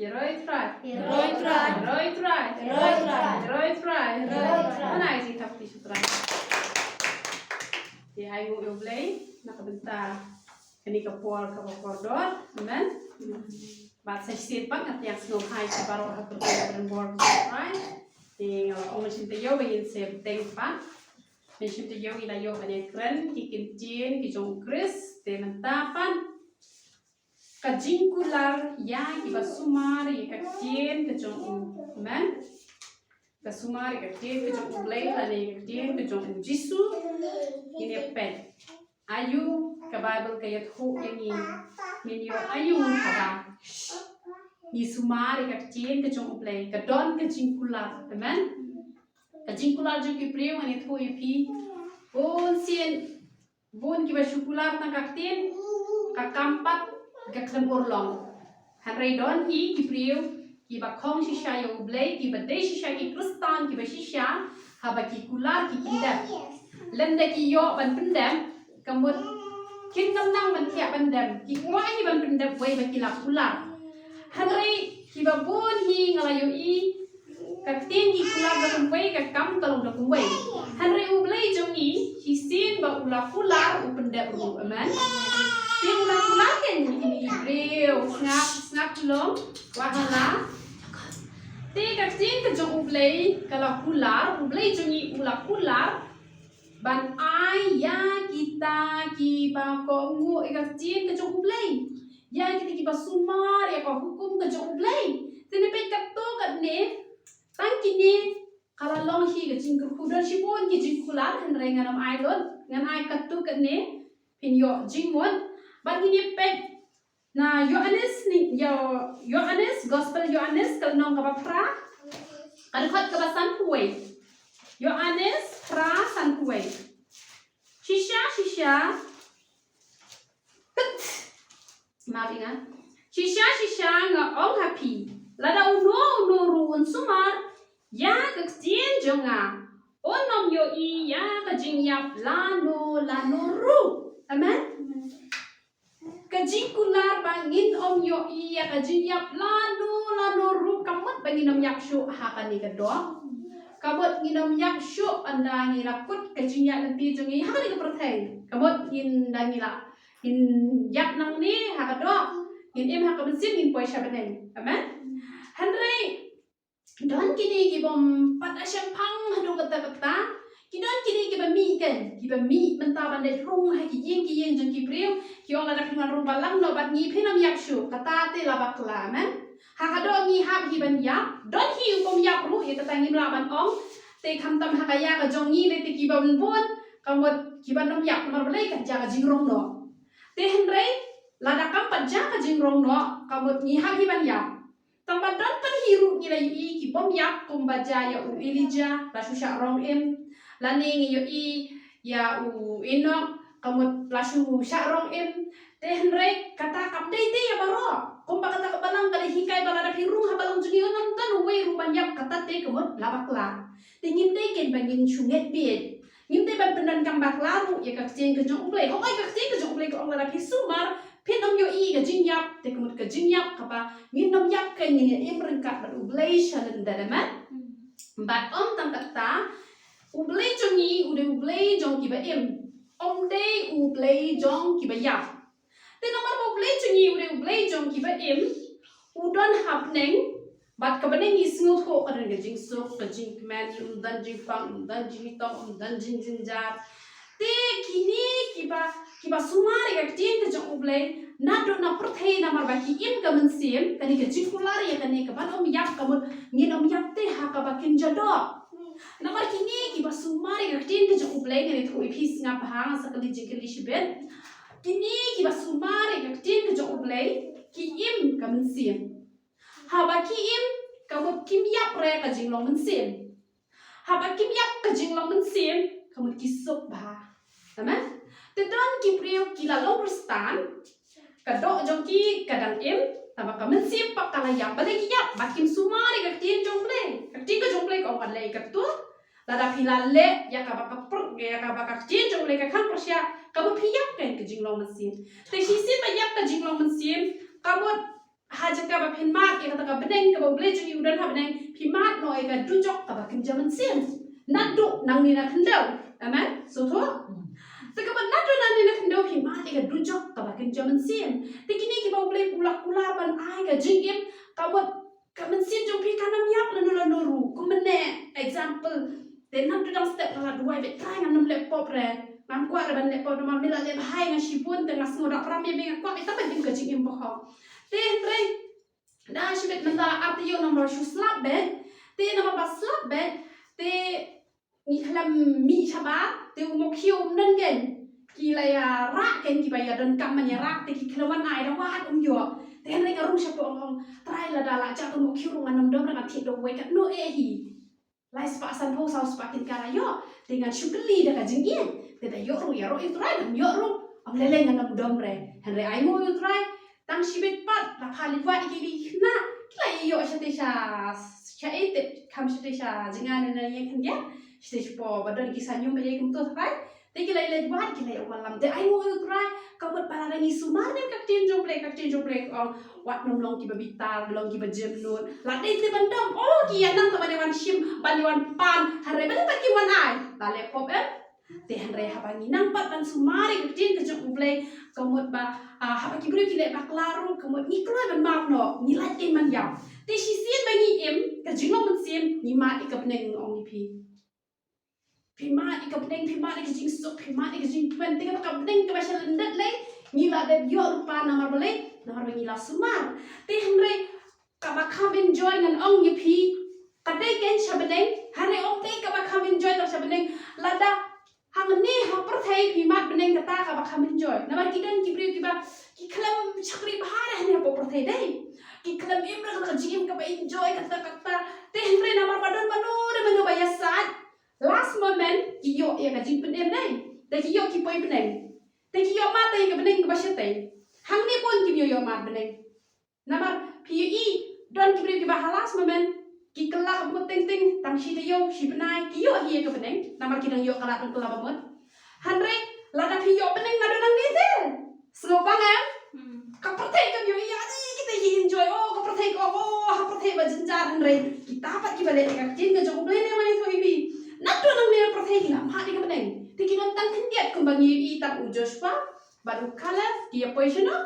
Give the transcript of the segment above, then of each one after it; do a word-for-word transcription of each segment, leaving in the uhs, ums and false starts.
Ïaroh Trai. Ïaroh Trai. Ïaroh Trai. Ïaroh Trai. Ïaroh Trai. Ïaroh Trai. Hana ai jingthap kti sha Trai. Te ai nguh ïa U Blei na ka bynta kane ka por kaba kordor. Amen. Bad sa shisien pat nga pdiang sngewbha ïa phi baroh ha ka bynta ka don bor Trai. Te nga la ong mynsiem taïew ba ngin sa bteng pat. Mynsiem taïew ngi la ïoh ban ïakren ki ktien ki jong U Khrist. Te mynta pat ka jingkular ïa kiba sumar ïa ka ktien ka jong U. Amen. Ka sumar ïa ka ktien ka jong U Blei lane ka ktien ka jong U Jisu. Ngin ïa peit. Aïu ka Baibl ka ïathuh ïa ngi? Ngin ïoh aïu haba ngi sumar ïa ka ktien ka jong U Blei? Ka don ka jingkular. Amen. Ka jingkular jong ki briew ngan ïathuh ïa phi. Bun sien bun kiba shu kular tang ka ktien, ka kam pat ka khlem urlong. Hynrei don hi ki briew kiba khong shisha ïa U Blei, kiba dei shisha ki Khristan kiba shisha, haba ki kular ki kyndep. Lymda ki ïoh ban pyndep, ka mut kin ym nang ban thiah ban dem. Ki kwah hi ban pyndep wei ba ki la kular. Hynrei kiba bun hi nga la ïohi ka ktien ki kular da kumwei, ka kam ka long da kumwei. Hynrei U Blei jong ngi shisien ba u la kular u pyndep ruh. Amen. Te u la kular ken ïa kine ki briew? Sngap, sngap long. Wahala. Te ka ktien ka jong U Blei ka la kular, U Blei jong ngi u la kular ban ai ïa kita kiba kohnguh ïa ka ktien ka jong U Blei, ïa kita kiba sumar ïa ka hukum ka jong U Blei. Te ne peit katto katne, tang kine ka la long hi ka jingkyrkhu. Don shibun ki jingkular, hynrei ngan ym ai lut, ngan ai katto katne, phin ïoh jingmut. Bad ngin ïa peit na Ïoannis, ni Ïo-, Ïoannis, Gospel Ïoannis, ka lynnong kaba phra, ka dkhot kaba sanphew wei. Ïoannis phra sanphew wei. Shisha, shisha. Pit. Maaf ïa nga. Shisha, shisha nga ong ha phi, lada uno uno ruh un sumar ïa ka ktien jong nga, un ym ïohi ïa ka jingïap lano lano ruh. Amen. Ka jingkular ba ngin ym ïohi ïa ka jingïap lano lano ruh, ka mut ba ngin ym ïap shuh ha kane ka doh. Ka mut ngin ym ïap shuh ynda ngi la kut ka jingïap lynti jong ngi ha kane ka pyrthei. Ka mut ngin, ynda ngi la, ngin ïap nangne ha ka doh, ngin im ha ka mynsiem, ngin poi sha bneng. Amen. Hynrei don kine ki bym pat da shemphang haduh katta katta. Ki don kine kiba mih, ken, kiba mih mynta ban leit rung ha ki ïing ki ïing jong ki briew. Ki ong, lada phi wan rung balang noh bad ngi, phin ym ïap shuh. Kata te la bakla. Amen. Ha ka doh ngi hap hi ban ïap. Don hi u bym ïap ruh, ïa kata ngim lah ban ong. Te khamtam ha ka ïa ka jong ngi lei te kiba bun bun, ka mut kiba ym ïap namar balei? Ka jia ka jingrong noh. Te hynrei lada kam pat jia ka jingrong noh, ka mut ngi hap hi ban ïap. Tang ba don pat hi ruh ngi la ïohi ki bym ïap, kumba jia ïa u Elijah, la shu shah rong im. Lane ngi ïohi ïa u Enok, ka mut la shu shah rong im. Te hynrei kata kam dei te ïa baroh. Kumba kata ka balang ka la hikai ba lada phi rung ha balang jong ngi un ym don uwei ruh ban ïap, kata te ka mut la bakla. Te ngim dei ken ba ngin shu ngeit bieit. Ngim dei ban pyndonkam bakla ruh ïa ka ktien ka jong U Blei. Hooid ka ktien ka jong U Blei ka ong lada phi sumar phin ym ïohi ka jingïap, te ka mut ka jingïap kaba ngin ym ïap, ka ngin ïa im ryngkat bad U Blei sha lyndet, amen. Bad ym tang kata, U Blei jong ngi u dei U Blei jong kiba im. Ym dei U Blei jong kiba ïap. Te namar ba U Blei jong ngi u dei U Blei jong kiba im, u don ha bneng, bad ka bneng ngi sngewthuh ka don ka jingsuk, ka jingkmen, um don jingpang, um don jingitong, um don jingjynjar. Te kine kiba, kiba sumar ïa ka ktien ka jong U Blei, naduh na pyrthei namar ba ki im ka mynsiem, kane ka jingkular ïa kane kaban ym ïap, ka mut ngin ym ïap te ha kaba kin ja doh. Namar kine kiba sumar ïa ka ktien ka jong U Blei, ngan ïathuh ïa phi, sngap bha, sa kali jingkylli shibit. Kine kiba sumar ïa ka ktien ka jong U Blei ki im ka mynsiem. Haba ki im, ka mut kim ïap re ka jinglong mynsiem. Haba kim ïap ka jinglong mynsiem, ka mut ki suk bha. Amen. Te don ki briew ki la long Khristan, ka doh jong ki ka dang im, tangba ka mynsiem pat ka la ïap. Balei ki ïap? Ba kim sumar ïa ka ktien jong U Blei. Ka ktien ka jong U Blei ka ong, balei katto? Lada phi la leh ïa kaba ka pyrkhat, ïa kaba ka ktien jong U Blei ka khang pyrshah, ka mut phi ïap kein ka jinglong mynsiem. Te shisien ba ïap ka jinglong mynsiem, ka mut ha jaka ba phin mad ïa kata ka bneng kaba U Blei jong ngi u don ha bneng, phi mad noh ïa ka dujok kaba kynja mynsiem. Naduh nangne na khyndew. Amen. Sngewthuh? Te kaba naduh nangne na khyndew phi mad ïa ka dujok kaba kynja mynsiem. Te kine kiba U Blei u la kular ban ai ka jingim, ka mut ka mynsiem jong phi kan ym ïap lano lano ruh. Kum mynne example, te naduh dang step nga la duwai, bad Trai ngan ym leh pop re. Ngam kwah re ban leh pop namar me la leh bha ïa nga shibun, te nga sngewdap ram ïa me, nga kwah ïa ka ba im ka jingim bahok. Te hynrei da shibit mynta ar taïew namar shu slap bad, te namar ba slap bad, te ngi khlem mih shabar, te u mawkhiew um don kein. Ki la ïa rah kein kiba ïa donkam ban ïa rah, te ki khlem wan ai, da wad um ïoh. Te hynrei nga rung shapoh, nga ong, Trai, lada la jah u mawkhiew ruh ngan ym dom re, ngan thied da uwei katno eh hi. Lai spah sanphew saw spah kein ka la ïoh, te ngan shu kylli da ka jingïeit. Te da ïoh ruh ïaroh ïa U Trai, da ym ïoh ruh ym lei lei, ngan ym dom re. Hynrei ainguh ïa U Trai, tang shibit pat la pha leit wad ïa ki khynnah, ki la ïoh shatei sha, sha ei te, kham shatei sha jingïa ne na ïing khyndiat, shatei shapoh ba don ki saiñum ba ïa kumto Trai. Te ki la leit wad, ki la ïoh wallam. Te ainguh ïa U Trai, ka mut ba lada ngi sumar ne ka ktien jong U Blei, ka ktien jong U Blei ka ong, wat nym long kiba bitar, long kiba jemnud. La dei te ban dom, oh, ki ïa nang te ban ïa wan shim, ban ïa wan pan, hynrei balei pat kim wan ai? La leh pop em? Te hynrei haba ngi nang pat ban sumar ïa ka ktien ka jong U Blei, ka mut ba, ah, haba ki briew ki leh bakla ruh, ka mut ngi kloi ban map noh, ngi lait im ban ïap. Te shisien ba ngi im, ka jinglong mynsiem, ngi mad ïa ka bneng, ong ïa phi. Phi mad ïa ka bneng, phi mad ïa ka jingsuk, phi mad ïa ka jingkmen. Te kata ka bneng kaba sha lyndet lei, ngi la dep ïoh lypa namar balei, namar ba ngi la sumar. Te hynrei kaba kham enjoy ngan ong ïa phi, ka dei kein sha bneng, hynrei ym dei kaba kham enjoy tang sha bneng. Lada hangne ha pyrthei phi mad bneng, kata kaba kham enjoy. Namar ki don ki briew kiba ki khlem shakri bha re hangne ha pyrthei dei. Ki khlem im re kata ka jingim kaba enjoy kata kata. Te hynrei namar ba don mano re mano ba ïasaid, last moment ki ïoh ïa ka jingpynim dei. Te ki ïoh ki poi bneng. Te ki ïoh mad ïa ka bneng kaba shatei. Hangne bun kim ïoh ïoh mad bneng. Namar phi ïohi, don ki briew kiba ha last moment ki kylla ka mut teng teng, tang shi taïew, shi bnai, ki ïoh hi ïa ka bneng, namar ki dang ïoh kylla tang kylla ba mut. Hynrei lada phi ïoh bneng naduh nangne te, sngewbang em? Hmm. Ka pyrthei kam ïoh ïa kita ki enjoy, oh, ka pyrthei ka, oh, ha pyrthei ba jynjar, hynrei kita pat kiba leh ïa ka ktien ka jong U Blei ne, ma ïathuh ïa phi. Naduh nangne ha pyrthei ki la mad ïa ka bneng. Te ki don tang khyndiat kumba ngi ïohi tang u Joshua bad u Caleb ki ïa poi shano?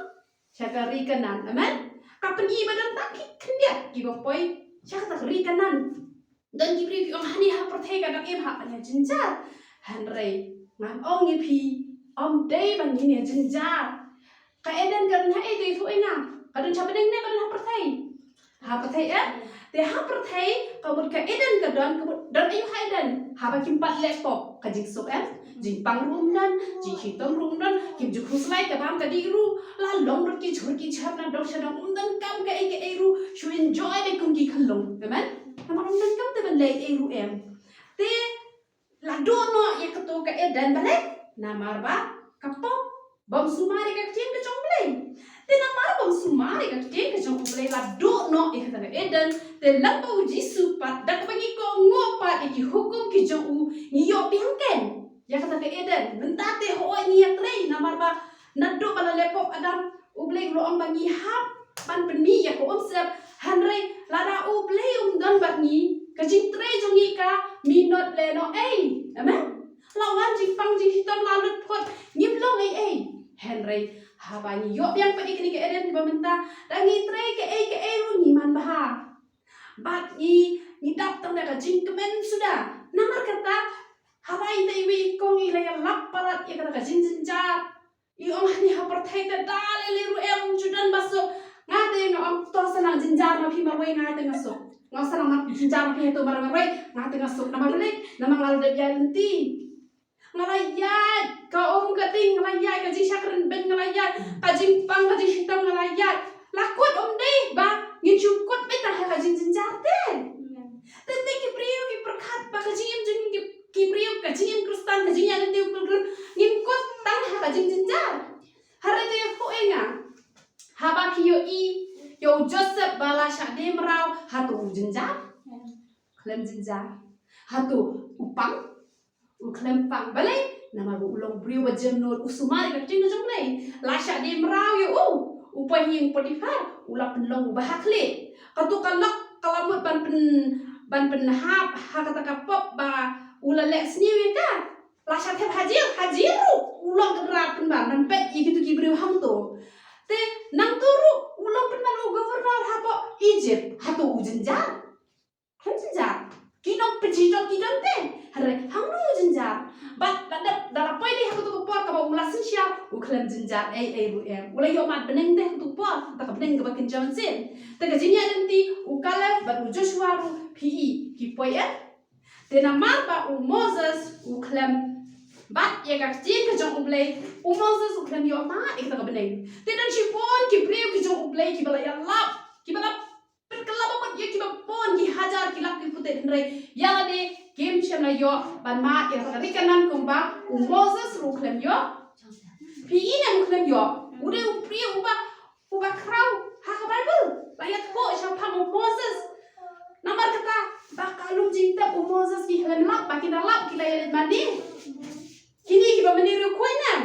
Sha ka ri Kanaan. Amen. Ka pyni ba don tang ki khyndiat kiba poi sha kata ka ri Kanaan. Don ki briew ki ong hangne ha pyrthei ka dang im ha ka jynjar. Hynrei ngan ong ïa phi, ym dei ba ngin ïa jynjar. Ka Eden ka don ha ei, to ïathuh ïa nga? Ka don sha bneng ne ka don ha pyrthei? Ha pyrthei, eh? Te ha pyrthei ka mut ka Eden ka don, ka mut don aïu ha Eden? Haba kim pat leh pop, ka jingsuk, eh? Jingpang ruh ym don, jingshitom ruh ym don, kim ju khuslai ka bam ka dih ruh, la long ruh ki jhur ki jharna dong sha dong, ym don kam kaei kaei ruh, shu enjoy de kum ki khyllung. Amen? Namar ym don kam te ban leh ei ruh em. Te la duh noh ïa kato ka Eden, balei? Namar ba ka pop, bym sumar ïa ka ktien ka jong U Blei. Te namar bym sumar ïa ka ktien ka jong U Blei, la duh noh ïa kata ka Eden. Te lem bad U Jisu pat, da kaba ngi kohnguh pat ïa ki hukum ki jong u, ngi ïoh biang kein ïa kata ka Eden. Mynta te hooid ngi ïatrei, namar ba naduh ba la leh pop Adam, U Blei u la ong ba ngi hap ban pyni ïa ka umsyep. Hynrei lada U Blei um don bad ngi, ka jingtrei jong ngi ka minot lehnohei. Amen. La wan jingpang jingshitom, la lut phot, ngim long ei ei. Hynrei haba ngi ïoh biang pat ïa kane ka Eden ba mynta, da ngi trei kaei kaei ruh ngi man bha. Bad ngi, ngi dap tang da ka jingkmen suda. Namar kata, haba ïa iwei i kong i la ïalap palat ïa kata ka jingjynjar, i ong hangne ha pyrthei te da lei lei ruh em, ju don ba suk. Nga te nga ong to sa nang jynjar ma phi marwei, nga te nga suk. Nga sa nang jynjar ma phi hato marwei, nga te nga suk. Namar balei? Namar nga la dep ïaid lynti. Nga la ïaid ka um ka ting, nga la ïaid ka jingshakren beiñ, nga la ïaid ka jingpang ka jingshitom, nga la ïaid. La kut um dei ba ngin shu kut beit tang ha ka jingjynjar te. Teng teng ki briew ki pyrkhat ba ka jingim jong ki, ki briew, ka jingim Khristan, ka jingïaid lynti u pilgrim, ngin kut tang ha ka jingjynjar. Hynrei te ïathuh ïa nga, haba phi ïohi ïa u Joseph ba la shah die mraw, hato u jynjar? Khlem jynjar. Hato u pang? U khlem pang. Balei? Namar ba u long briew ba jemnud, u sumar ïa ka ktien ka jong U Blei. La shah die mraw ïa u, u poi ha ïing u Potiphar, u la pynlong u ba ha khlieh. Kato ka lok ka la mut ban pyn, ban pynhap ha kata ka pop ba u la leh sniew ïa ka. La shah thep ha jel, ha jel ruh u long kynrad pynban ban peit ïa kito ki briew hangto. Te nangto ruh u long pynban u governor hapoh Egypt, hato u jynjar? Khlem jynjar. Ki nongpynjhieh ki don te. Hynrei hangno u jynjar? Bad la dep, da la poi dei ha kato ka por kaba u la synshar, u khlem jynjar ei ei ruh em. U la ïoh mad bneng te ha kato ka por, kata ka bneng kaba kynja mynsiem. Te ka jingïaid lynti, u Kaleb bad u Joshua ruh phi i ki poi em. Te namar ba u Moses u khlem bat ïa ka ktien ka jong U Blei, u Moses u khlem ïoh mad ïa kata ka bneng. Te don shibun ki briew ki jong U Blei kiba la ïalap, kiba la pynkylla ba mut ïa kiba bun ki hajar ki lak ki putit, hynrei ïa lade kim shym la ïoh ban mad ïa kata ka ri Kanaan kumba u Moses ruh u khlem ïoh. Phi i ne em u khlem ïoh? U dei u briew uba, uba khraw ha ka Baibl. La ïathuh shaphang u Moses. Namar kata ba ka lum jingtep u Moses ki khlem lap, ba kin da lap ki la ïaleit mane. Kine kiba mane riewkhuid ne em?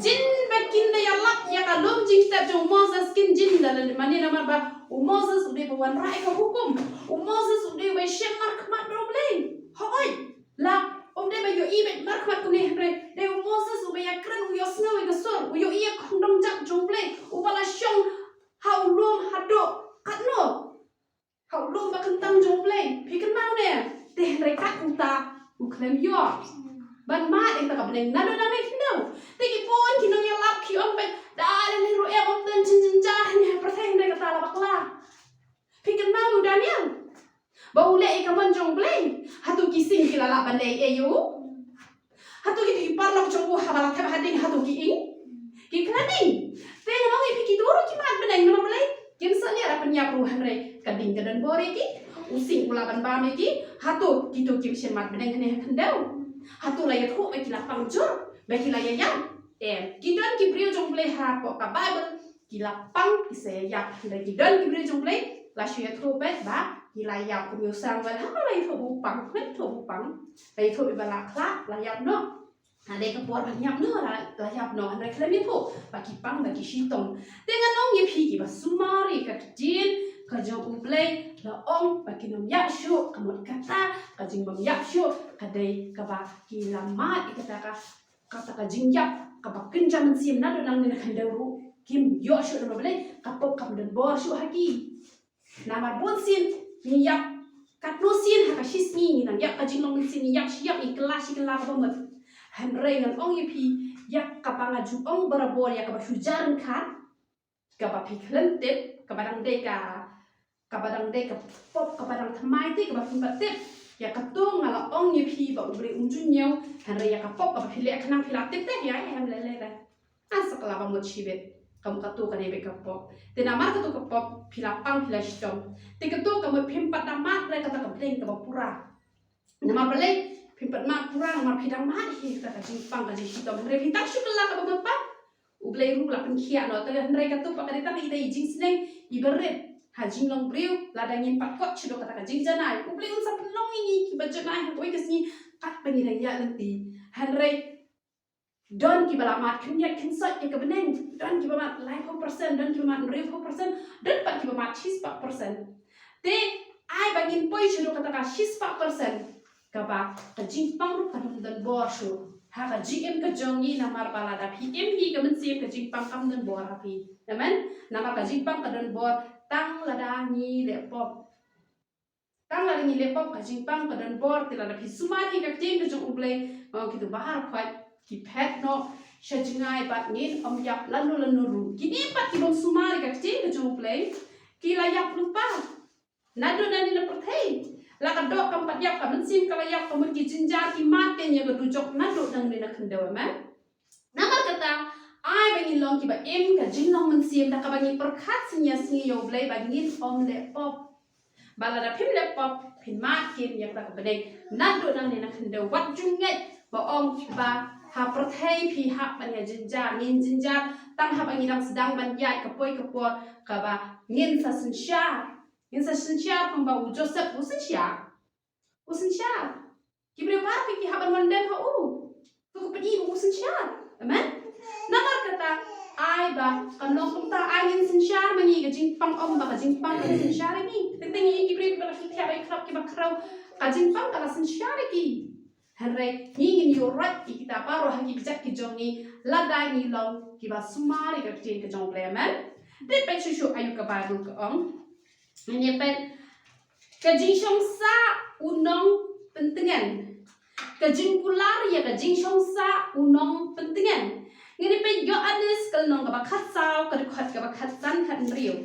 Jin ba kin da ïalap ïa ka lum jingtep jong u Moses kin jin da leit mane, namar ba u Moses u dei ba wanrah ïa ka hukum. U Moses u dei ba shem markhmat bad U Blei. Hooid. La, um dei ba ïohi beit markhmat kumne, hynrei dei u Moses uba ïakren, u ïohsngew ïa ka sur, u ïohi ïa ka khongdong jap jong U Blei, uba la shong ha u lum haduh katno? Ha u lum ba kyntang jong U Blei. Phi kynmaw ne? Te hynrei kat uta u khlem ïoh ban mad ïa kata ka bneng naduh nangne khyndew. Te ki bun ki nongïalap ki ong beit, da lei lei ruh em, ym don jin jynjar hangne ha pyrthei, hynrei kata la bakla. Phi kynmaw u Daniel? Ba u leh ïa ka mon jong U Blei. Hato ki sing ki la lah ban leh ei ei ïa u? Hato kito ki paralok jong u haba la thep ha ding hato ki ing? Ki khlem ing. Te ngan ong ïa phi, kito ruh ki mad bneng namar balei? Kim salia da pynïap ruh, hynrei ka ding ka don bor ïa ki. U sing u lah ban bam ïa ki. Hato kito kim shym mad bneng hangne ha khyndew? Hato la ïathuh ba ki la pang jur, ba ki la ïaïap? Em, ki don ki briew jong U Blei hapoh ka Baibl ki la pang, ki sa ïaïap. Hynrei ki don ki briew jong U Blei la shu ïathuh beit ba ki la ïap, kum u Samuel. Haba la ïathuh ba u pang, la ïathuh ba u pang, la ïathuh ba la khlad, la ïap noh. Hynrei ka por ban ïap noh la, la ïap noh. Hynrei khlem ïathuh ba ki pang, ba ki shitom. Te ngan ong ïa phi, kiba sumar ïa ka ktien ka jong U Blei la ong ba kin ym ïap shuh. Ka mut kata ka jingbym ïap shuh ka dei kaba ki la mad ïa kata ka, kata ka jingïap kaba kynja mynsiem, naduh nangne na khyndew ruh kim ïoh shuh. Namar balei? Ka pop kam don bor shuh ha ki. Namar bun sien ngi ïap, katno sien ha ka shi sngi ngi nang ïap ka jinglong mynsiem, ngi ïap shi ïap, ngi kylla shi kylla kaba mut. Hynrei ngan ong ïa phi, ïa kaba nga ju ong barabor, ïa kaba shu jar ryngkat, kaba phi khlem tip, kaba dang dei ka, kaba dang dei ka pop kaba dang thymmai te kaba phim pat tip. Ïa kato nga la ong ïa phi ba U Blei um ju ñiew. Hynrei ïa ka pop kaba phi leh khnang phi la tip te, ïa, em, leh leh leh. Ngan sa kylla ba mut shibit. Kam, kato ka dei beit ka pop. Te namar kato ka pop phi la pang, phi la shitom. Te kato ka mut phim pat da mad re kata ka bneng kaba pura. Namar balei phim pat mad pura? Namar phi dang mad hi kata ka jingpang, ka jingshitom. Hynrei phi tang shu kylla kaba mut pat, U Blei ruh la pynkhiah noh. Te hynrei kato pat ka dei tang ïa i jingsneng iba rit ha jinglong briew. Lada ngin pat kot sha kata ka jingjanai, U Blei un sa pynlong ïa ngi kiba janai ha kawei ka sngi katba ngi dang ïaid lynti. Hynrei don kiba la mad khyndiat khynsoit ïa ka bneng, don kiba mad laiphew percent, don kiba mad hynriewphew percent, don pat kiba mad shispah percent. Te ai ba ngin poi sha kata ka shispah percent, kaba ka jingpang ruh kam don bor shuh ha ka jingim ka jong ngi. Namar ba lada phi im hi ka mynsiem, ka jingpang kam don bor ha phi. Amen. Namar ka jingpang ka don bor tang lada ngi leh pop. Tang lada ngi leh pop ka jingpang ka don bor. Te lada phi sumar hi ka ktien ka jong U Blei, nga ong kito bahar khwat ki phet noh sha jngai bad ngin ym ïap lano lano ruh. Kine pat ki bym sumar hi ka ktien ka jong U Blei ki la ïap lypa. Naduh nangne na pyrthei la ka doh kam pat ïap, ka mynsiem ka la ïap, ka mut ki jynjar, ki mad kein ïa ka dujok naduh nangne na khyndew. Amen. Namar kata, ai ba ngin long kiba im ka jinglong mynsiem da kaba ngin pyrkhat sngi ïa sngi ïa U Blei ba ngin ym leh pop. Ba lada phim leh pop phin mad kein ïa kata ka bneng naduh nangne na khyndew. Wat ju ngeit ba ong ba ha pyrthei phi hap ban ïa jynjar, ngin jynjar tang haba ngi dang sdang ban ïaid ka poi ka por kaba ngin sa synshar. Ngin sa synshar kumba u Joseph u synshar. U synshar. Ki briew baroh ki hap ban wan dem ha u. To ka pynïaid ba u synshar. Amen. Namar kata, Ai ba kan long kumta, ai ngin synshar ma ngi, ka jingpang ym ba ka jingpang kan synshar ïa ngi. Teng teng ngi ki briew kiba la shu thiah ïa ki khlap kiba khraw, ka jingpang ka la synshar ïa ki. Hynrei ngi ngin ïoh rat ïa kita baroh ha ki kjat ki jong ngi lada ngi long kiba sumar ïa ka ktien ka jong U Blei, amen. Dei peit shuh shuh aïu ka Baibl ka ong. Ngin ïa peit ka jingshong sah u nongpyntngen. Ka jingkular ïa ka jingshong sah u nongpyntngen. Ngin ïa peit Ïoannis ka lynnong kaba khatsaw, ka dkhot kaba khatsan khathynriew.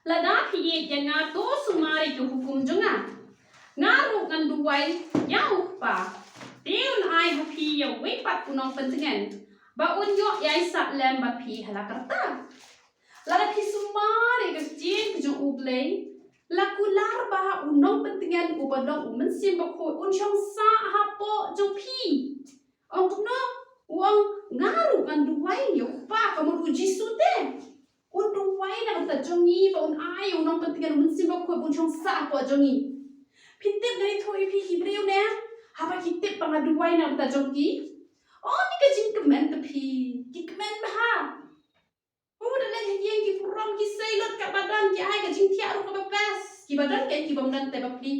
Lada phi ïeit ïa nga, to sumar ïa ki hukum jong nga. Nga ruh ngan duwai ïa U Kpa, te un ai ha phi ïa uwei pat u nongpyntngen, ba un ïoh ïaisah lem bad phi ha la karta. Lada phi sumar ïa ka ktien ka jong U Blei, la kular ba u nongpyntngen uba long u Mynsiem Bakhuid un shong sah hapoh jong phi. Ong kumno? U ong, nga ruh ngan duwai ïa U Kpa, ka mut U Jisu te. Un duwai na ka bynta jong ngi ba un ai u nongpyntngen u Mynsiem Bakhuid un shong sah hapoh jong ngi. Phi tip, nga ïathuh ïa phi ki briew ne, haba ki tip ba nga duwai na ka bynta jong ki, oh, ni ka jingkmen te phi, ki kmen bha. Oh, da leit ha ïing ki burom, ki sei lut katba don, ki ai ka jingthiah ruh kaba best. Kiba don, ki, ki bym don te bapli,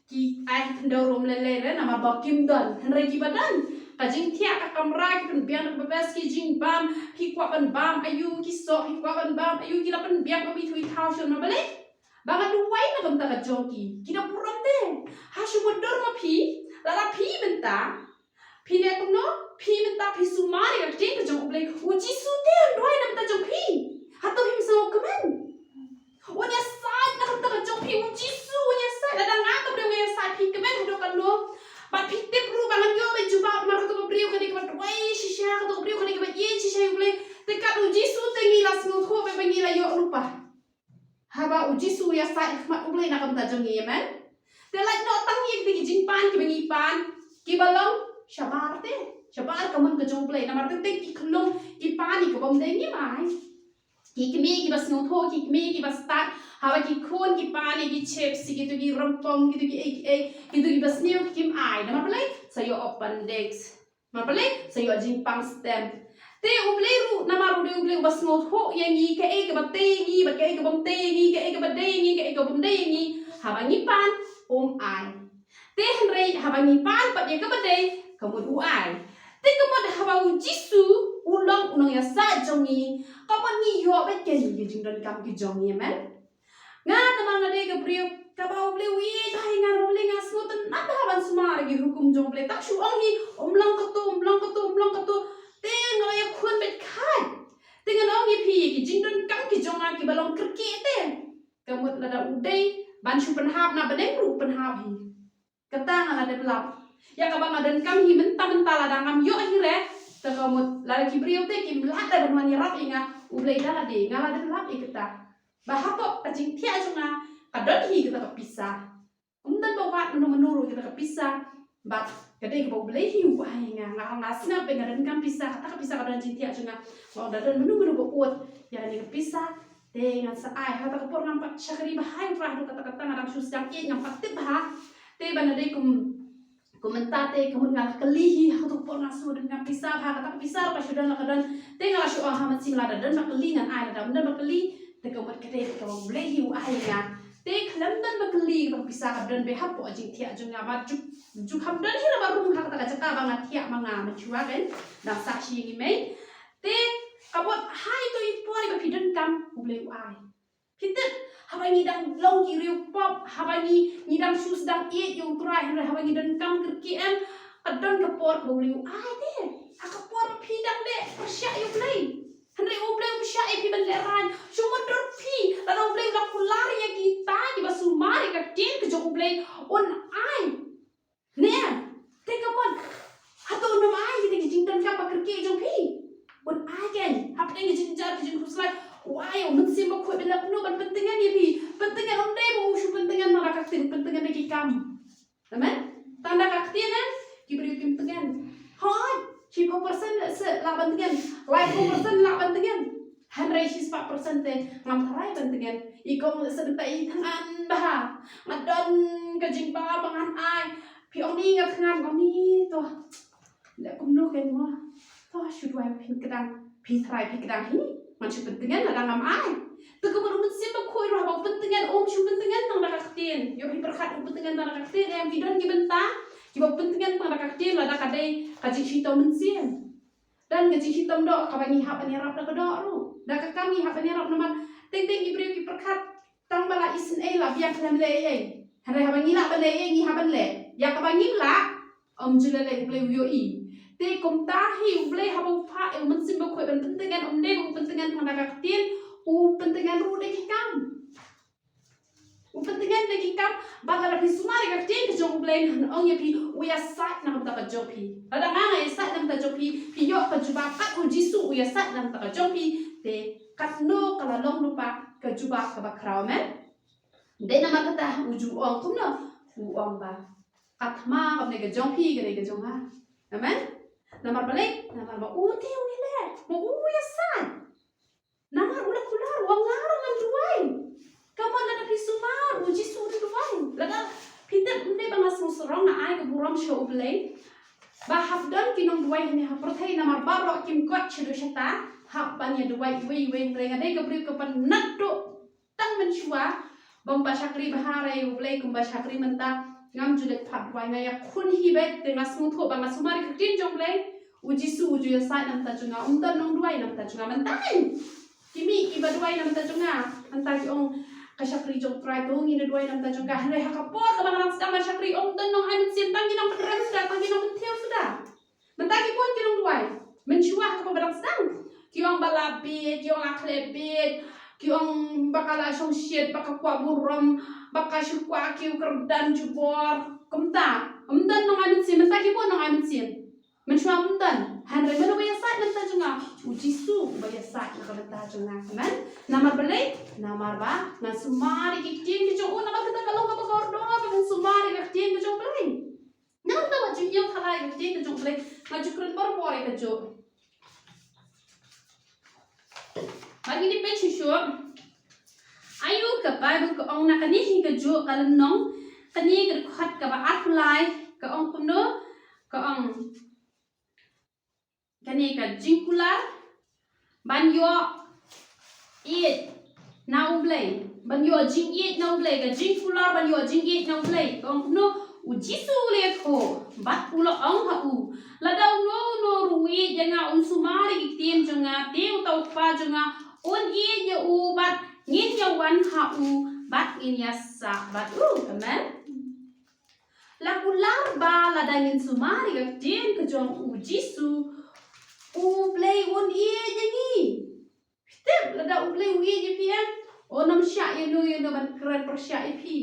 ki ai ha khyndew ruh ym lei lei re, namar ba kim don. Hynrei kiba don ka jingthiah ka kamra, ki pynbiang ruh kaba best, ki jingbam, phi kwah ban bam aïu, ki soh, phi kwah ban bam aïu, ki la pynbiang, ym ithuh ithaw shuh, namar balei? Ba nga duwai na ka bynta ka jong ki. Ki da burom te. Ha shu mutdur ma phi, lada phi mynta phi leh kumno? Phi mynta phi sumar ïa ka ktien ka jong U Blei, U Jisu te un duwai na ka bynta jong phi. Hato phim sngewkmen? Un ïasaid na ka bynta ka jong phi, U Jisu un ïasaid. Lada nga ka briew nga ïasaid, phi kmen haduh katno? Bad phi tip ruh ba ngan ïoh ban jubab namar kato ka briew ka dei kaba duwai shisha, kato ka briew ka dei kaba ïeit shisha ïa U Blei. Te kat U Jisu te ngi la sngewthuh bad ba ngi la ïoh lypa. Haba U Jisu u ïasaid ha khmat U Blei na ka bynta jong ngi, amen. Te lait noh tang ïa kita ki jingpan kiba ngi pan, kiba long shabar te, shabar ka mon ka jong U Blei. Namar teng teng ki khyllung ki pan ïa kaba ym dei, ngi mai. Ki kmie kiba sngewthuh, ki kmie kiba stad, haba ki khun ki pan ïa ki chips, ïa kito ki rympong, kito ki ei ei, kito kiba sniew kim ai. Namar balei? Sa ïoh appendix. Namar balei? Sa ïoh jingpang stem. Te U Blei ruh, namar U Blei, U Blei uba sngewthuh ïa ngi, kaei kaba tei ïa ngi bad kaei kaba ym tei ïa ngi, kaei kaba dei ïa ngi, kaei kaba ym dei ïa ngi. Haba ngi pan, um ai. Te hynrei haba ngi pan pat ïa kaba dei, ka mut u ai. Te ka mut haba U Jisu u long u nongïasaid jong ngi, ka mut ngi ïoh bad ïa ki jingdonkam ki jong ngi, amen. Nga namar nga dei ka briew kaba U Blei u ïeit bha ïa nga, namar U Blei, nga sngewtynnat bha ban sumar ïa ki hukum jong U Blei. Tang shu ong hi, um long kato, um long kato, um long kato. Te nga la ïakhun beit khait. Te ngan ong ïa phi, ki jingdonkam ki jong nga kiba long kyrkieh te, ka mut lada u dei ban shu pynhap na bneng ruh u pynhap hi. Kata nga la dep lap. Ïa kaba nga donkam hi mynta mynta lada ngam ïoh hi re, te ka mut lada ki briew te kim lah re ban wan ïarap ïa nga, U Blei da lade, nga la dep lap ïa kata. Ba hapoh ka jingthiah jong nga ka don hi kata ka pisa. Ym don ba wad mano mano ruh ïa kata ka pisa. Bad ka dei kaba U Blei hi u ai ïa nga, nga, nga sngap ba nga donkam pisa, kata ka pisa ka don jingthiah jong nga. Nga ong da don mano mano ba ud ïa kane ka pisa, te ngan sa ai. Ha kata ka por ngam pat shakri bha ha U Trai, haduh katta katta nga dang shu sdang ïeit, ngam pat tip bha. Te ban da dei kum, kum mynta te ka mut nga la kylli hi, ha kato ka por nga shu donkam pisa bha, kata ka pisa ruh ka shu don la ka don. Te nga la shu ong ha mynsiem, lada don ba kylli ngan ai, lada ym don ba kylli, te ka mut ka dei kaba U Blei hi u ai ïa nga. Te khlem don ba kylli, kata ka pisa ka don beit hapoh jingthiah jong nga. Bad ju, ju kham don hi ruh ba rung ha kata ka jaka ba nga thiah ma nga mynshuwa, kan dang sah shi ngi mei. Te ka mut ha ito i por iba phi donkam, U Blei u ai. Phi tip, haba ngi dang long ki riewpop, haba ngi, ngi dang shu sdang ïeit ïa U Trai, hynrei haba ngi donkam kyrkieh, em, ka don ka por kaba U Blei u ai te. Ha ka por ba phi dang leh pyrshah ïa U Blei, hynrei U Blei um shah ïa phi ban lehraiñ. Shu mutdur phi, lada U Blei u la kular ïa kita kiba sumar ïa ka ktien ka jong U Blei, un ai. Ne, te ka mut, hato un ym ai kita ki jingdonkam ba kyrkieh jong phi? Un ai, kan, hapdeng ki jingjar ki jingkhuslai. U ai U Mynsiem Bakhuid ban leh kumno? Ban pyntngen ïa phi. Pyntngen ym dei ba u shu pyntngen tang da ka ktien, pyntngen da ki kam. Amen. Tang da ka ktien, em, ki briew kim tngen. Hooid, shiphew percent lehse lah ban tngen, laiphew percent lah ban tngen. Hynrei shispah percent te ngam tharai ban tyngen. I kong leh sa bynta i thngan bha. Nga don ka jingba ba ngan ai. Phi ong ni nga thngan, ong ni to. Leh kumno kein mo. To shu duwai phin kdang. Phi tharai phi kdang hi. Ngan shu pyntyngen lada ngam ai. Te kumno u Mynsiem Bakhuid ruh haba u pyntyngen um shu pyntyngen tang da ka ktien. Ïoh phi pyrkhat u pyntyngen tang da ka ktien em, phi don ki bynta kiba u pyntyngen tang da ka ktien lada ka dei ka jingshitom mynsiem. Don ka jingshitom doh kaba ngi hap ban ïarap da ka doh ruh. Da ka kam ngi hap ban ïarap namar teng teng ki briew ki pyrkhat tang ba la isynei la biang khlem leh ei ei. Hynrei haba ngi lah ban leh ei ei ngi hap ban leh. Ïa kaba ngim lah, ym ju leh leh U Blei u ïohi. Te kumta hi U Blei haba u phah ïa u Mynsiem Bakhuid ban pyntyngen, ym dei ba u pyntyngen tang da ka ktien, u pyntyngen ruh da ki kam. U pyntyngen da ki kam, bad lada phi sumar ïa ka ktien ka jong U Blei, ngan ong ïa phi, u ïasaid na ka bynta ka jong phi. Lada nga nga ïasaid na ka bynta jong phi, phi ïoh ka jubab kat u Jisu u ïasaid na ka bynta ka jong phi, te katno ka la long lypa ka jubab kaba khraw, amen. Dei namar kata u ju ong kumno, u ong ba ka thma kam dei ka jong phi, ka dei ka jong nga. Amen. Namar balei, namar ba u te u ïaleh, ba u ïasaid. Namar u la kular, u ong nga ruh ngan duwai. Kumno lada phi sumar, u Jisu u duwai. Lada phi tip ym dei ba nga sngewsarong, nga ai ka burom sha U Blei. Ba hap don ki nongduwai hangne ha pyrthei namar baroh kim kot shaduh shata, hap ban ïa duwai iwei iwei, hynrei nga dei ka briew kaba naduh tang mynshuwa, bym pat shakri bha re U Blei kumba shakri mynta, ngam ju leit phah duwai, nga ïakhun hi beit, te nga sngewthuh ba nga sumar ïa ka ktien jong U Blei, u Jisu u ju ïasaid na bynta jong nga, ym don nongduwai na bynta jong nga mynta. Ki mih kiba duwai na bynta jong nga, mynta ki ong ka shakri jong U Trai, to ngin da duwai na bynta jong nga, hynrei ha ka por kaba nga dang sdang ban shakri, ym don nong ai mynsiem, tang ki nongpynrem suda, tang ki nongpynthiew suda. Mynta ki bun ki nongduwai. Mynshuwa ha kaba dang sdang, ki ong ba la bieit, ki ong la khleh bieit, ki ong ba ka la shongshit, ba ka kwah burom, ba ka shu kwah ki kyrdan jubor. Kumta, ym don nong ai mynsiem, mynta ki bun nong ai mynsiem. Mynshuwa ym don. Hynrei mano ba ïasaid na bynta jong nga? U Jisu uba ïasaid na ka bynta jong nga. Amen. Namar balei? Namar ba ngan sumar ïa ki ktien ki jong u, namar kata ka long kaba kordor ba ngan sumar ïa ki ktien ki jong U Blei. Nangta wat ju ïoh thalai ka ktien ka jong U Blei, nga ju kren por por ïa kajuh. Bad ngin ïa peit shuh shuh. Aïu ka Baibl ka ong na kane hi kajuh ka lynnong, kane ka dkhot kaba arphew lai, ka ong kumno, ka ong kane ka jingkular ban ïoh ïeit na U Blei, ban ïoh jingïeit na U Blei, ka jingkular ban ïoh jingïeit na U Blei. Ka ong kumno, u Jisu u la ïathuh bad u la ong ha u, lada uno uno ruh u ïeit ïa nga un sumar ïa ki ktien jong nga, te uta u Kpa jong nga un ïeit ïa u bad ngin ïa wan ha u bad ngin ïa sah bad u. Amen. La kular ba lada ngin sumar ïa ka ktien ka jong u Jisu, U Blei un ïeit ïa ngi. Phi tip lada U Blei u ïeit ïa phi em, un ym shah ïa no ïa no ban kren pyrshah ïa phi.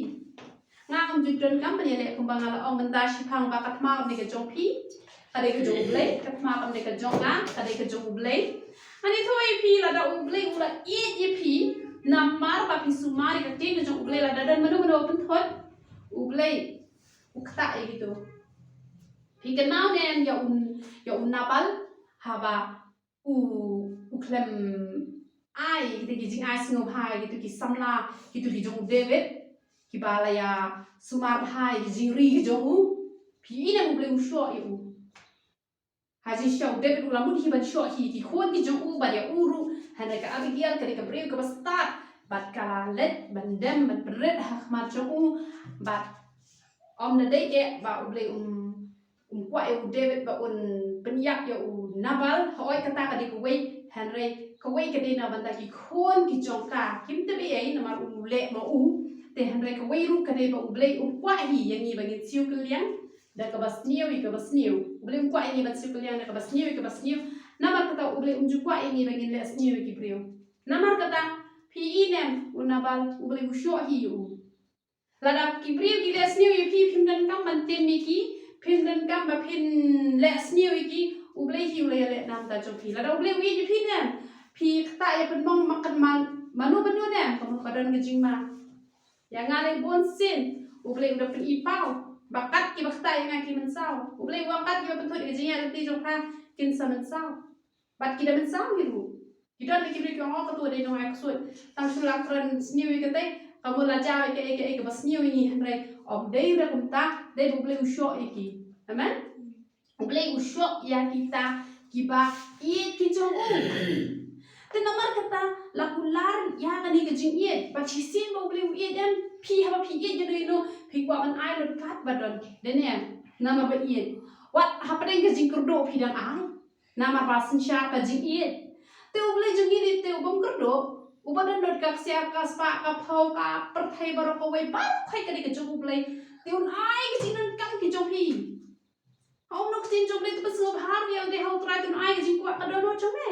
Nga ngam ju donkam ban ïaleh kumba nga la ong mynta shiphang ba ka thma kam dei ka jong phi, ka dei ka jong U Blei, ka thma kam dei ka jong nga, ka dei ka jong U Blei. Ngan ïathuh ïa phi lada U Blei u la ïeit ïa phi namar ba phi sumar ïa ka ktien ka jong U Blei, lada don mano mano ba pynthut, U Blei u ktah ïa kito. Phi kynmaw ne em ïa u, ïa u Nabal, haba u, u khlem ai kito ki jingai sngewbha ïa kito ki samla, kito ki jong u David, kiba la ïa sumar bha ïa ki jingri ki jong u? Phi i ne em U Blei u shoh ïa u? Ha jingshisha u David u la mut hi ban shoh hi ïa ki khun ki jong u bad ïa u ruh, hynrei ka Abigail ka dei ka briew kaba stad bad ka la leit ban dem ban pynrit ha khmat jong u, bad ym da dei eh ba U Blei um, um kwah ïa u David ba un pynïap ïa u Nabal. Hooid kata ka dei kawei, hynrei kawei ka dei na bynta ki khun ki jong ka, kim tip ei ei namar u leh ma u. Te hynrei kawei ruh ka dei ba U Blei um kwah hi ïa ngi ba ngin siew kylliang da kaba sniew ïa kaba sniew. U Blei um kwah ïa ngi ban siew kylliang da kaba sniew ïa kaba sniew. Namar kata U Blei um ju kwah ïa ngi ba ngin leh sniew ïa ki briew. Namar kata phi i ne em u Nabal, U Blei u shoh hi ïa u. Lada ki briew ki leh sniew ïa phi, phim donkam ban tim ïa ki, phim donkam ba phin leh sniew ïa ki, U Blei hi u la ïaleh na bynta jong phi. Lada U Blei u ïeit ïa phi ne em, phi ktah ïa pynmong ma kan man mano mano ne em, ka mut ba don ka jingma. Ïa nga lei bun sien U Blei u da pyni paw ba kat kiba ktah ïa nga ki mynsaw. U Blei u ong kat kiba pynthut ïa ka jingïaid lynti jong pha kin sa mynsaw. Bad ki da mynsaw hi ruh. Ki don ki briew ki ong, oh, kato dei nongai ksuid. Tang shu la kren sniew ïa kata, ka mut la jaw ïa kaei kaei kaba sniew ïa ngi, hynrei ym dei ruh kumta, dei ba U Blei u shoh ïa ki. Amen. U Blei u shoh ïa kita kiba ïeit ki jong u. Te namar kata la kular ïa kane ka jingïeit, bad shisien ba U Blei u ïeit em, phi haba phi ïeit ïa uno uno, phi kwah ban ai lut katba don. Dei ne em? Namar ba ïeit. Wat hapdeng ka jingkyrduh phi dang ai. Namar ba synshar ka jingïeit. Te U Blei jong ngi te u bym kyrduh, uba don lut ka ksiar ka spah ka phew ka pyrthei baroh kawei, baroh kawei ka dei ka jong U Blei. Te un ai ka jingdonkam ki jong phi. Ha um no ktien jong U Blei te pynsngewbha ïa u, te ha U Trai te un ai ka jingkwah ka dohnud jong me.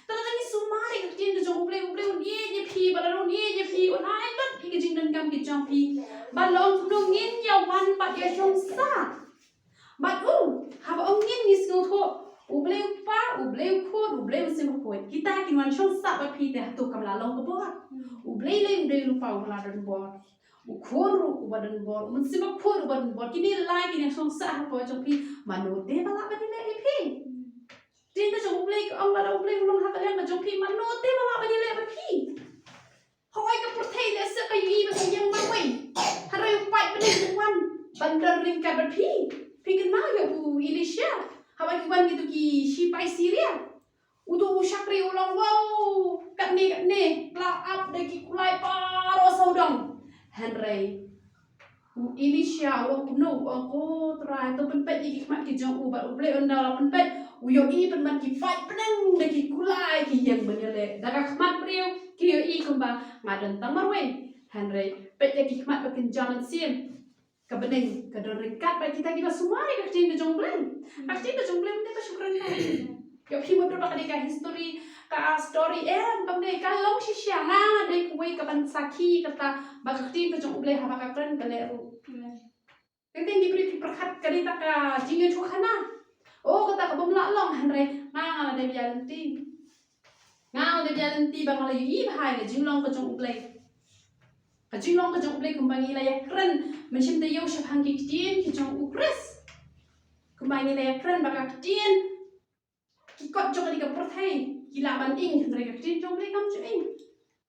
Te lada ngi sumar ïa ka ktien ka jong U Blei, U Blei un ïeit ïa phi, bad lada un ïeit ïa phi un ai lut ïa ka jingdonkam ki jong phi. Bad la ong kumno, ngin ïa wan bad ïa shong sah bad u. Haba ong ngin, ngi sngewthuh U Blei U Kpa, U Blei U Khun, U Blei U Mynsiem Bakhuid. Kita kin wan shong sah bad phi, te hato kam lah long ka bor? U Blei lei u dei u Kpa uba la don bor, U Khun ruh uba don bor, U Mynsiem Bakhuid uba don bor. Kine lai kin ïa shong sah hapoh jong phi. Mano te ba lah ban ïaleh ïa phi? Ktien ka jong U Blei ka ong, lada U Blei u long ha ka liang ka jong phi, mano te ba lah ban ïaleh bad phi? Hooid, ka pyrthei lehse ka ïohi ba ka ïeng marwei, hynrei U paid bneng u wan ban don ryngkat bad phi. Phi kynmaw ïa u Elisha, haba ki wan kito ki shipai Syria, uto u shakri u long, wow, katne katne, la ap da ki kulai baroh sawdong. Hynrei u Elisha u ong kumno? U ong, ko Trai, to pynpeit ïa ki khmat ki jong u. Bad U Blei un da la pynpeit, u ïohi pynban ki paid bneng da ki kulai ki ïeng ban ïaleh. Da ka khmat briew ki ïohi kumba nga don tang marwei, hynrei peit ïa ki khmat ba kynja mynsiem. Ka bneng ka don ryngkat bad kita kiba sumar ïa ka ktien ka jong U Blei. Ka ktien ka jong U Blei mynta ka shu kren ka ïa phi, mut ba ka dei ka history, ka story, em, kam dei. Ka long shisha. Nga dei kawei kaban sakhi kata ba ka ktien ka jong U Blei haba ka kren ka leh ruh. Amen. Ka ktien ki briew ki pyrkhat ka dei ta ka jingïathuhkhana. Oh, kata ka bym lah long, hynrei nga, nga la dep ïa lynti. Nga la dep ïa lynti ba nga la ïohi bha ïa ka jinglong ka jong U Blei. Ka jinglong ka jong U Blei kumba ngi la ïa kren mynshem taïew shaphang ki ktien ki jong U Khrist. Kumba ngi la ïa kren ba ka ktien, ki kot jong kane ka pyrthei ki lah ban ing, hynrei ka ktien jong U Blei kam ju ing.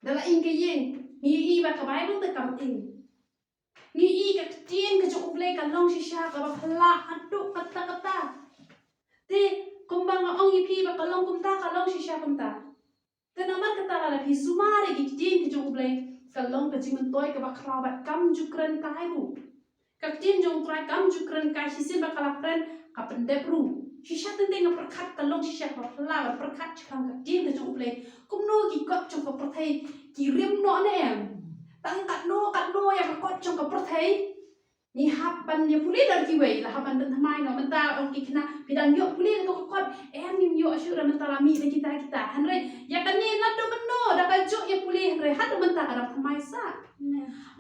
Da la ing ka ïing, ngi ïohi ba ka Baibl te kam ing. Ngi ïohi ka ktien ka jong U Blei ka long shisha kaba phylla haduh katta katta. Te kumba nga ong ïa phi ba ka long kumta, ka long shisha kumta. Te namar kata lada phi sumar ïa ki ktien ki jong U Blei, ka long ka jingmyntoi kaba khraw bad kam ju kren kai ruh. Ka ktien jong U Trai kam ju kren kai, shisien ba ka la kren ka pyndep ruh. Shisha teng teng nga pyrkhat ka long shisha kaba phylla ban pyrkhat shaphang ka ktien ka jong U Blei. Kumno ki kot jong ka pyrthei ki rim noh ne em? Tang katno katno ïa ka kot jong ka pyrthei ngi hap ban ïa pule da kiwei, la hap ban pynthymmai noh. Mynta ong ki khynnah, phi dang ïoh pule kato ka kot? Em, ngim ïoh shuh, da mynta la mih da kita kita. Hynrei ïa kane naduh mynno da ka juh ïa pule, hynrei haduh mynta ka dang thymmai sah.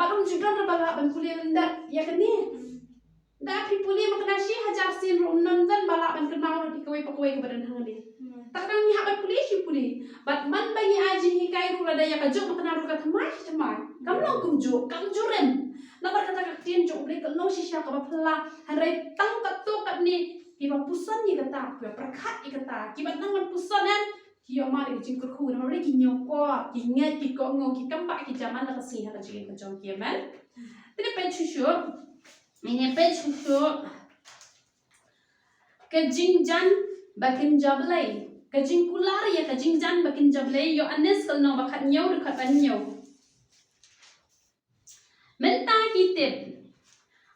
Bad ym ju don ruh ba lah ban pule lyndet ïa kane. Da phi pule makna shi hajar sien ruh ym don ba lah ban kynmaw ruh ïa kawei pa kawei kaba don hangne. Te ka dang ngi hap ban pule shi pule. Bad man ba ngi ai jinghikai ruh, lada ïa ka juh makna ruh ka thymmai shi thymmai. Kam long kumjuh, kam ju rim. Namar kata ka ktien jong U Blei ka long shisha kaba phylla. Hynrei tang katto katne kiba puson ïa kata, kiba pyrkhat ïa kata, kiba nang ban puson, em, ki ïoh mad ïa ka jingkyrkhu, namar ki ñiewkor, ki ngeit, ki kohnguh, ki kam bah, ki jam man la ka sngi ha ka jingim ka jong ki. Amen. Te ngin peit shuh shuh. Ngin peit shuh shuh. Ka jingjan ba kynja Blei. Ka jingkular ïa ka jingjan ba kynja Blei, Ïoannis ka lynnong ba khathynñiew, dkhot ba hynñiew. Mynta ki tip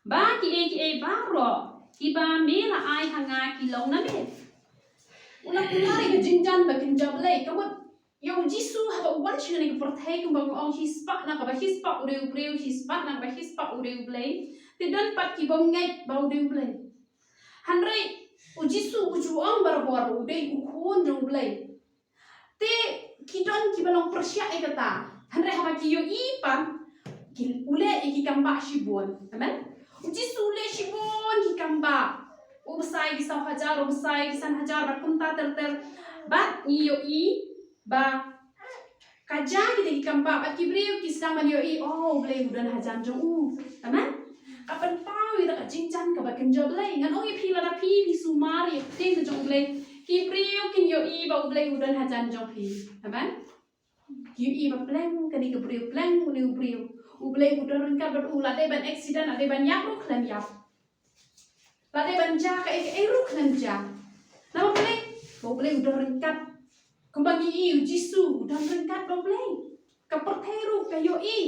ba kiei kiei baroh kiba me la ai ha nga ki long na me. U la kular ïa ka jingjan ba kynja Blei, ka mut ïa U Jisu haba u wan sha kane ka pyrthei, kumba nga ong, shispah na kaba shispah u dei u briew, shispah na kaba shispah u dei u Blei. Te don pat ki bym ngeit ba u dei u Blei. Hynrei U Jisu u ju ong barabor u dei u Khun jong U Blei. Te ki don kiba long pyrshah ïa kata. Hynrei haba ki ïohi pat, ki, u leh ïa ki kam bah shibun. Amen. U Jisu u leh shibun ki kam bah. U bsa ïa ki saw hajar, u bsa ïa ki san hajar, bad kumta ter ter. Bad ngi ïohi ba ka jia kita ki kam bah, bad ki briew ki sdang ban ïohi, oh, U Blei u don hajan jong u. Amen. Ka pynpaw ïa ka jingjan kaba kynja Blei. Ngan ong ïa phi, lada phi, phi sumar ïa ka ktien ka jong U Blei, Ki briew kin ïohi ba U Blei u don hajan jong phi. Amen. Ïohi ba pleng kane ka briew, pleng une u briew. U Blei u don ryngkat bad u, la dei ban accident, la dei ban ïap ruh khlem ïap. La dei ban jia kaei kaei ruh khlem jia. Namar balei? Ba U Blei u don ryngkat. Kumba ngi ïohi U Jisu u don ryngkat bad U Blei. Ka pyrthei ruh ka ïohi.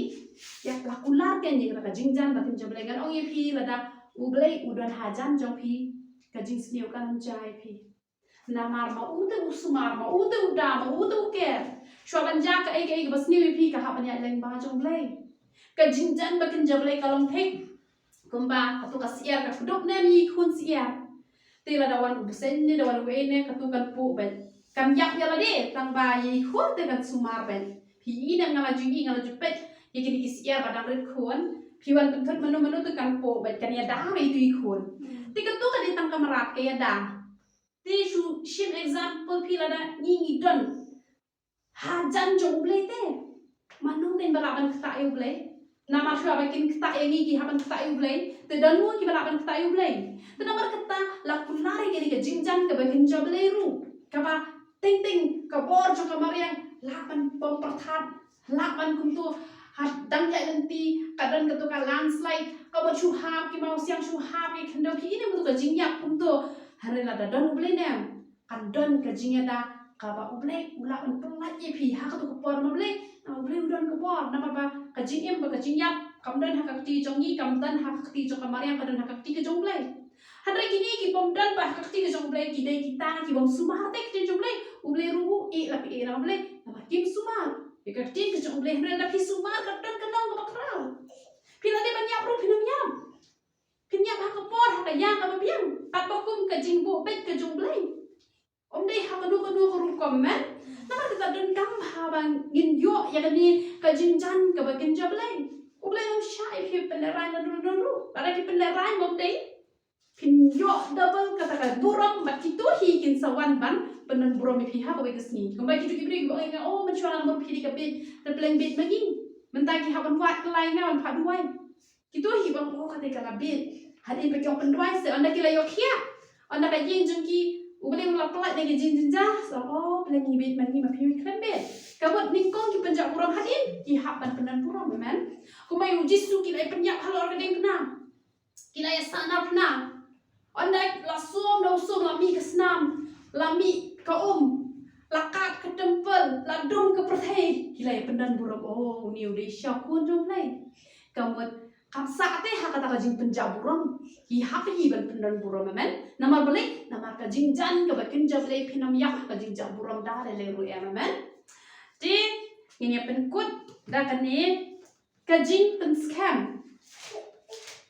Ïa la kular kein ïa ka jingjan ba kynja Blei. Ngan ong ïa phi, lada U Blei u don hajan jong phi, ka jingsniew kam jia ïa phi. Namar ma u te u sumar, ma u te u da, ma u te u ker. Shuwa ban jia kaei kaei kaba sniew ïa phi, ka hap ban ïaid lyngba jong U Blei. Ka jingjan ba kynja Blei ka long thik. Kumba katu ka syiar ka kdup ne, ïa i khun syiar. Te lada wan u bseiñ ne, da wan uei ne, katu kan puh beit. Kam ïap ïa lade, tang ba ïa i khun te kan sumar beit. Phi i ne, nga la ju i, nga la ju peit ïa kine ki syiar ba dang rit khun. Phi wan pynthut mano mano te kan puh beit, kan ïada beit ïa itu i khun. Te katu ka dei tang ka mrad, ka ïada. Te shu shim example phi, lada ngi ngi don hajan jong U Blei te, mano kein ba lah ban ktah ïa U Blei? Namar shuwa ba kin ktah ïa ngi, ki hap ban ktah ïa U Blei. Te don mo kiba lah ban ktah ïa U Blei? Te namar kata la kular ïa kane ka jingjan kaba kynja Blei ruh, kaba teng teng ka bor jong ka mariang lah ban bom pyrthat, lah ban kumto. Ha dang ïaid lynti ka don katu ka landslide, ka bor shu hap ki mawsiang, shu hap ki khyndew, ki i ne, kumto ka jingïap kumto. Hynrei lada don U Blei ne, kan don ka jingïada kaba U Blei u lah ban pynlait ïa phi ha katu ka por. Namar balei? Namar U Blei u don ka bor. Namar ba ka jingim bad ka jingïap kam don ha ka kti jong ngi, kam don ha ka kti jong ka mariang, ka don ha ka kti ka jong U Blei. Hynrei kine ki bym don bha ha ka kti ka jong U Blei, ki dei kita ki bym sumar te ktien jong U Blei. U Blei ruh u ïeh, la phi ïeh namar balei? Namar kim sumar ïa ka ktien ka jong U Blei. Hynrei lada phi sumar, ka don ka nong kaba khraw. Phi la dei ban ïap ruh phin ym ïap. Phin ïap ha ka por, ha ka ïa kaba biang, katba kum ka jingbuh beit ka jong U Blei. Ym dei ha kano kano ka rukom, men. Namar kata donkam bha ba ngin ïoh ïa kane ka jingjan kaba kynja Blei. U Blei um shah ïa phi pynlehrain naduh naduh ruh. Lada ki pynlehrain, ym dei, phin ïoh double kata ka burom, bad kito hi kin sa wan ban pyndon burom ïa phi ha kawei ka sngi. Kumba kito ki briew kiba ong ïa nga, oh, mynshuwa nga mut phi dei ka bieit, te pleng bieit ma ngi. Mynta ki hap ban wad kyllai nga ban phah duwai. Kito hi ba ong, oh, kata ka la bieit. Hadien ba ki ong pynduwai se, ynda ki la ïoh khiah, ynda ka ïing jong ki U Blei u la pynlait na ka jingjynjar, sa ong, oh, pleng ngi bieit ma ngi, ma phi khlem bieit. Ka mut nyngkong ki pynjah burom, hadien ki hap ban pyndon burom, amen. Kumba ïa U Jisu ki la ïa pynïap halor ka diengphna. Ki la ïa sahnarphna. Ynda la sum da u sum, la mih ka snam, la mih ka um, la kad ka templ, la dum ka pyrthei, ki la ïa pyndon burom, oh, une u dei shisha u Khun jong U Blei. Ka mut kam sah te ha kata ka jingpynjah burom, ki hap hi ban pyndon burom, amen. Namar balei? Namar ka jingjan kaba kynja Blei, phin ym ïap ha ka jingjah burom da lei lei ruh em, amen. Te ngin ïa pynkut da kane ka jingpynskhem.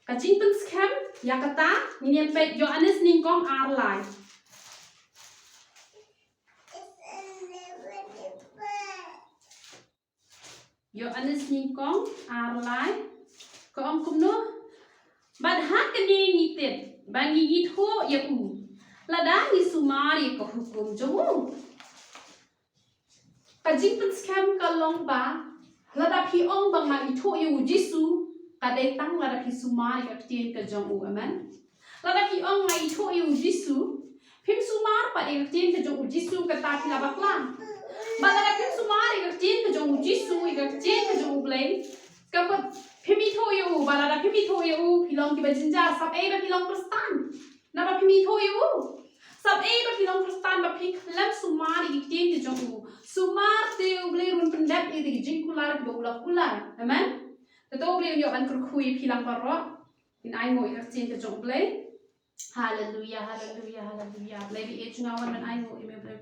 Ka jingpynskhem ïa kata ngin ïa peit Ïoannis nyngkong ar lai. Ïoannis nyngkong ar lai. Ka ong kumno? Bad ha kane ngi tip ba ngi ithuh ïa u, lada ngi sumar ïa ka hukum jong u. Ka jingpynskhem ka long ba lada phi ong ba nga ithuh ïa U Jisu, ka dei tang lada phi sumar ïa ka ktien ka jong u, amen. Lada phi ong nga ithuh ïa U Jisu, phim sumar pat ïa ka ktien ka jong U Jisu, kata phi la bakla. Bad lada phim sumar ïa ka ktien ka jong U Jisu, ïa ka ktien ka jong U Blei, ka mut phim ithuh ïa u, bad lada phim ithuh ïa u, phi long kiba jynjar, sap ei ba phi long Khristan. Naba phim ithuh ïa u. Sap ei ba phi long Khristan ba phi khlem sumar ïa ki ktien ki jong u. Sumar te U Blei un pyndep ïa ki jingkular kiba u la kular. Amen. Te to U Blei un ïoh ban kyrkhu ïa phi lang baroh. Ngin ainguh ïa ka ktien ka jong U Blei. Haleluia, haleluia, haleluia. Blei ba ïeit jong nga, wan ban ainguh ïa me Blei.